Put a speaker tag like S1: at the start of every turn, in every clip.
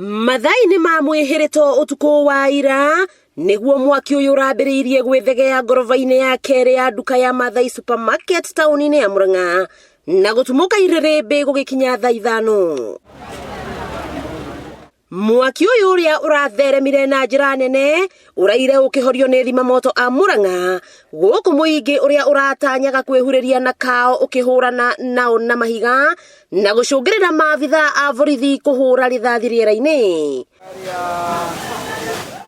S1: Mathaa-inĩ ma mwĩhĩrĩto ũtukũ wa ira nĩguo mwaki ũyũ ũrambĩrĩirie gwĩthegea ngoroba-inĩ ya kerĩ ya nduka ya Mathai Supermarket taũni-inĩ ya Murang'a na gũtumũka irĩrĩmbĩ gũgĩkinya thaa 5. Mwaki ũyũ ũrĩa ũratheremire na njĩra nene ũraire ũkĩhorio nĩ thima moto a Murang'a gũkũ mũingĩ ũrĩa ũratanyaga kwĩhurĩria na kao ũkĩhũrana nao na mahiga na gũcũngĩrĩra maabitha a borithi kũhũra rithathi rĩera-inĩ.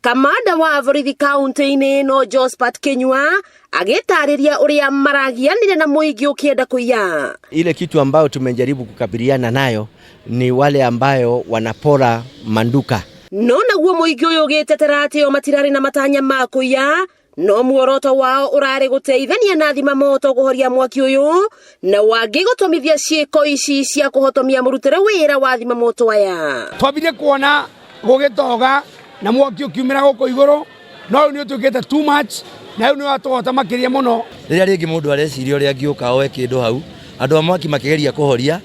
S1: Kamanda wa borithi kaunti-inĩ ĩno Josphat Kinyua agĩtarĩria ũrĩa maragianire na mũingĩ ũkĩenda kũiya.
S2: Ile kitu ambayo tumejaribu kukabiliana nayo ni wale ambayo wanapora manduka.
S1: No naguo mũingĩ ũyũ ũgĩtetera atĩ o matirarĩ na matanya ma kũiya no muoroto wao ũrarĩ gũteithania na thima moto kũhoria mwaki ũyũ na wangĩ gũtomithia ciĩko ici cia kũhotomia mũrutĩre wĩra wa thima moto aya.
S3: Twambire kuona gũgĩtoga na mwaki ũkiumĩra gũkũ igũrũ no rĩu nĩ ũtuĩkĩte too much na rĩu nĩ watũhota makĩria mũno.
S4: Rĩrĩa rĩngĩ mũndũ areciria ũrĩa angĩũka oe kĩndũ hau, andũ a mwaki makĩgeria kũhoria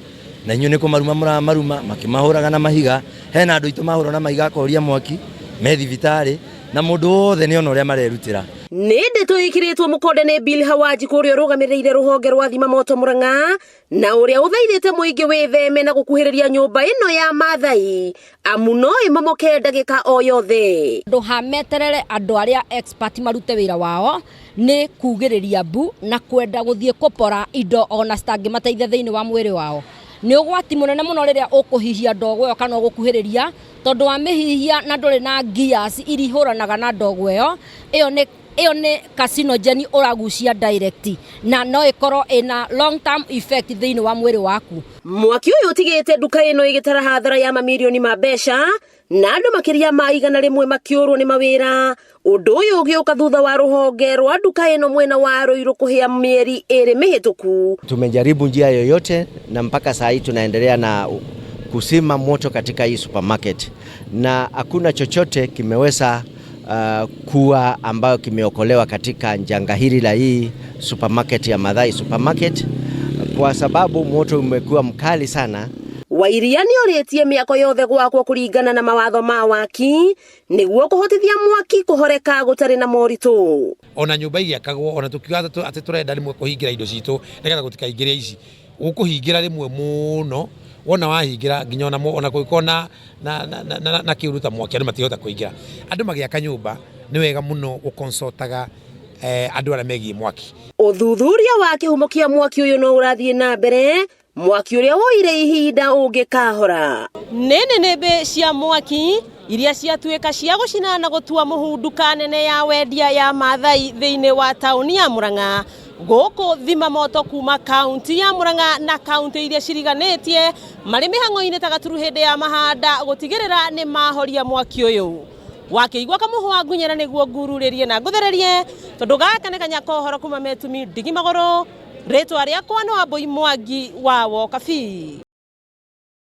S4: na inyuĩ nĩ kũmaruma mũramaruma makĩmahũraga na mahiga. Hena andũ aitũ mahũrwo na mahiga kũhoria mwaki me thibitarĩ na mũndũ wothe nĩ ona ũrĩa marerutĩra.
S1: Nĩ ndeto ĩkĩrĩtwo mũkonde nĩ Bill Hawanjikũ ũrĩa ũrũgamĩrĩire rũhonge rwa thima moto Murang'a na ũrĩa ũthaithĩte mũingĩ wĩtheme na gũkuhĩrĩria nyũmba ĩno ya Mathai amu no ĩmomoke ndagĩka o yothe.
S5: Andũ ha meterere andũ arĩa expert marute wĩra wao nĩ kugĩrĩria mbu na kwenda gũthiĩ kũpora indo ona citangĩmateithia thĩinĩ wa mwĩrĩ wao. Nĩ ũgwati mũnene mũno rĩrĩa ũkũhihia ndogo ĩyo kana ũgũkuhĩrĩria tondũ wamĩhihia na ndũrĩ na gears iria ihũranaga na ndogo ĩyo, ĩyo nĩ carcinogen ũragucia direct na no ĩkorwo ĩna long term effect thĩinĩ wa mwĩrĩ waku.
S1: Mwaki ũyũ ũtigĩte nduka ĩno ĩgĩtara hathara ya mamirioni ma mbeca na andũ makĩria ma 100 makĩũrwo nĩ mawĩra. Ũndũ ũyũ ũgĩũka thutha wa rũhonge rwa nduka ĩno mwena wa Ruiru kũhĩa mĩeri 2 mĩhĩtũku.
S2: Tumejaribu njia yoyote na mpaka saa hii tunaendelea na kuzima moto katika hii supermarket na hakuna chochote kimeweza kuwa ambayo kimeokolewa katika janga hili la hii supermarket ya Mathai Supermarket kwa sababu moto umekuwa mkali sana.
S1: Wairia nĩ orĩtie mĩako yothe gwakwo kũringana na mawatho ma waki nĩguo kũhotithia mwaki kũhoreka gũtarĩ na moritũ.
S3: Ona nyũmba igĩakagwo ona tũkiuga atĩ tũrenda rĩmwe kũhingĩra indo citũ nĩgetha gũtikaingĩre ici, ũkũhingĩra rĩmwe mũno wona wahingĩra nginya ona kũngĩkorwo na kĩũndũ ta mwaki andũ matingĩhota kũingĩra. Andũ magĩaka nyũmba nĩ wega mũno gũkonsultaga andũ arĩa megiĩ mwaki.
S1: Ũthuthuria wa kĩhumo kĩa mwaki ũyũ no ũrathiĩ na mbere, mwaki ũrĩa woire ihinda ũngĩkahora. Nĩ nĩnĩmbĩ cia mwaki iria ciatuĩka cia gũcina na gũtua mũhu nduka nene ya wendia ya Mathai thĩinĩ wa taũni ya Murang'a. Gũkũ thima moto kuma kaunti ya Murang'a na kaunti iria ciriganĩtie marĩ mĩhang'o-inĩ ta gaturu hĩndĩ ya mahanda gũtigĩrĩra nĩ mahoria mwaki ũyũ. Wakĩigua kamũhũ wa ngunyĩra nĩguo ngururĩrie na ngũthererie tondũ gaka nĩ kanya kohoro kuma Metumi ndigi magũrũ. Rĩtwa rĩakwa nĩ Wambui Mwangi wa Wokabi.